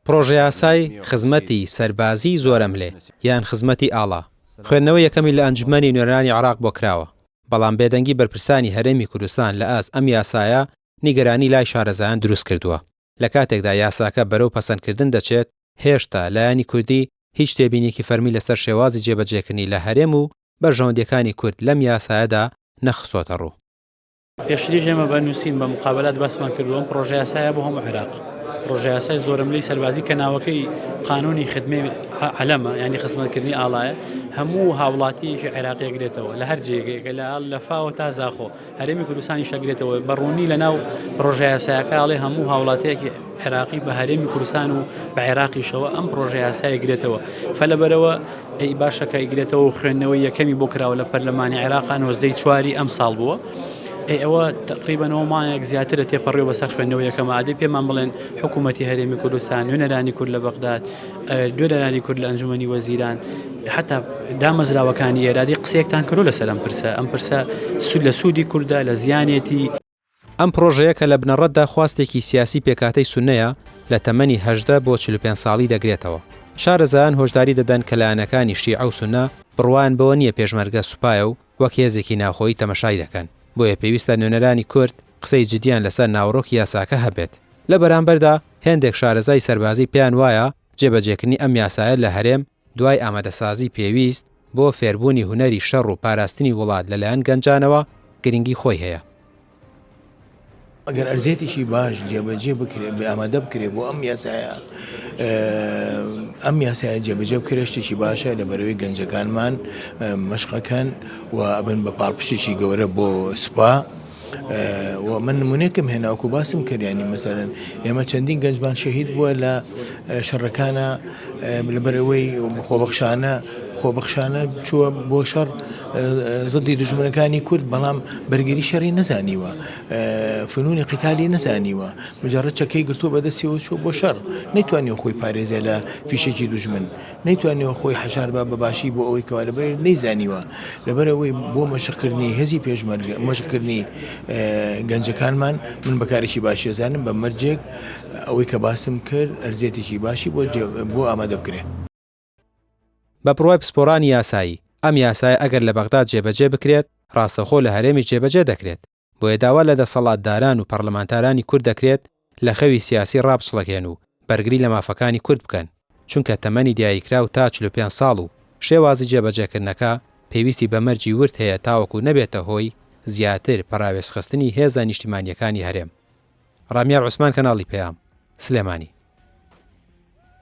پڕۆژەیاسای خزمەتی سەربازیی زۆرەملێ یان خزمەتی ئاڵا، خوێندنەوەی یەکەمی لە ئەنجومەنی نوێنەرانی عێراق بۆ کراوە، بەڵام بێدەنگی بەرپرسانی هەرێمی کوردستان لە ئاست ئەم یاسایە نیگەرانی لای شارەزایان دروست کردووە. لە کاتێکدا یاساکە بەرەو پەسەندکردن دەچێت، هێشتا لایەنی کوردی هیچ تێبینیەکی فەرمی لەسەر شێوازی جێبەجێکردنی لە هەرێم و بەرژەوەندییەکانی کورد لەم یاسایەدا نەخستۆتەڕوو. پێشتریش ئێمە بە نووسین بە مقابلات باسمان کردووە ئەم پڕۆژەیاسایە بۆ هەموو عێراق پڕۆژەیاسای زۆرەملێی سەربازی کە ناوەکەی قانونی خدمەی عەلەمە یانی خزمەتکردنی ئاڵایە هەموو هاوڵاتیەکی عێراقی ئەگرێتەوە لە هەر جێگەیەکە لە لە فاوە تا زاخۆ هەرێمی کوردستانیش ئەگرێتەوە بە ڕوونی لە ناو پڕۆژەیاسایەکە ئەڵێ هەموو هاوڵاتیەکی عێراقی بە هەرێمی کوردستان و بە عێراقیشەوە ئەم پڕۆژەیاسایە گرێتەوە فەلەبەرەوە ئەی باشە کە ئەیگرێتەوە و خوێندنەوەی یەکەمی بۆ کراوە لە پەرلەمانی عێراقا نۆزدەی چواری ئەم ساڵ بووە ئەی ئەوە تقریبەنەوە مانگێک زیاترە تێپەڕیوە بەسەر خوێندنەوە یەکەمە ئادەی پێمان بڵێن حکوومەتی هەرێمی کوردستان نوێنەرانی کورد لە بەغداد نوێنەرانی کورد لە ئەنجومەنی وەزیران حتا دامەزراوەکانی ئێرادی قسەیەکتان کردو لەسەر ئەم پرسە ئەم پرسە سوود لە سوودی کوردە لە زیانێتی. ئەم پڕۆژەیە کە لە بنەڕەتدا خواستێکی سیاسی پێکهاتەی سوننەیە، لە تەمەنی 18 بۆ 45 ساڵی دەگرێتەوە. شارەزایان هۆشداری دەدەن کە لایەنەکانی شیعە و سوننە بڕوایان بەوە نییە پێشمەرگە سوپایە و وەک هێزێکی ناوخۆیی تەمەشای دەکەن، بۆیە پێویستە نوێنەرانی کورد قسەی جدییان لەسەر ناوەڕۆکی یاساکە هەبێت. لە بەرامبەردا هێندێک شارەزای سەربازی پێیان وایە جێبەجێکردنی ئەم یاسایە لە هەرێم دوای ئامادەسازی پێویست بۆ فێربوونی هونەری شەڕ و پاراستنی وڵات لەلایەن گەنجانەوە گرنگی خۆی هەیە. ئەگەر ئەرزیەتێکی باش جێبەجێ بکرێ ئامادە بکرێ بۆ ئەم یاسایە ئەم یاسایە جێبەجێ بکرێ شتێکی باشە لە بەرەوەی گەنجەکانمان مەشقەکەن و ئەبن بە پاڵپشتێکی گەورە بۆ سوپا. و من نمونەیەکم هێنا وەکو باسم کرد ینی مەسەرەن ئێمە چەندین گەنجمان شەهید بووە لە شەڕەکانە لەبەرەوەی خۆبەخشانە خۆبەخشانە چووە بۆ شەڕ زدی دژمنەکانی کورد بەڵام بەرگری شەڕی نەزانیوە فنونی قیتالی نەزانیوە مجرد چەکەی گرتووە بەدەستیەوە چووە بۆ شەڕ نەیتوانیوە خۆی پارێزێ لە فیشەکی دوژمن نەیتوانیوە خۆی حەشار با بە باشی بۆ ئەوەی کەوا لەبەر نەیزانیوە لەبەرئەوەی بۆ مەشقکردنی هێزی پێشمەرگە مەشقکردنی گەنجەکانمان من بە کارێکی باشی ئەزانم بە مەرجێک ئەوەی کە باسم کرد ئەرزیەتێکی باشی بۆ بۆ ئامادە بکرێ. بە بڕوای پسپۆڕانی یاسایی، ئەم یاسایە ئەگەر لە بەغدا جێبەجێ بکرێت، ڕاستەوخۆ لە هەرێمیش جێبەجێ دەکرێت. بۆیە داوا لە دەسەڵاتداران و پەڕلەمانتارانی کورد دەکرێت لە خەوی سیاسی ڕابچڵەکێن و بەرگری لە مافەکانی کورد بکەن، چونکە تەمەنی دیاریکراو تا 45 ساڵ و شێوازی جێبەجێکردنەکە پێویستی بە مەرجی ورد هەیە تاوەکو نەبێتە هۆی زیاتر پەراوێزخستنی هێزە نیشتیمانییەکانی هەرێم. ڕامیار عوسمان کەناڵی پەیام، سلێمانی.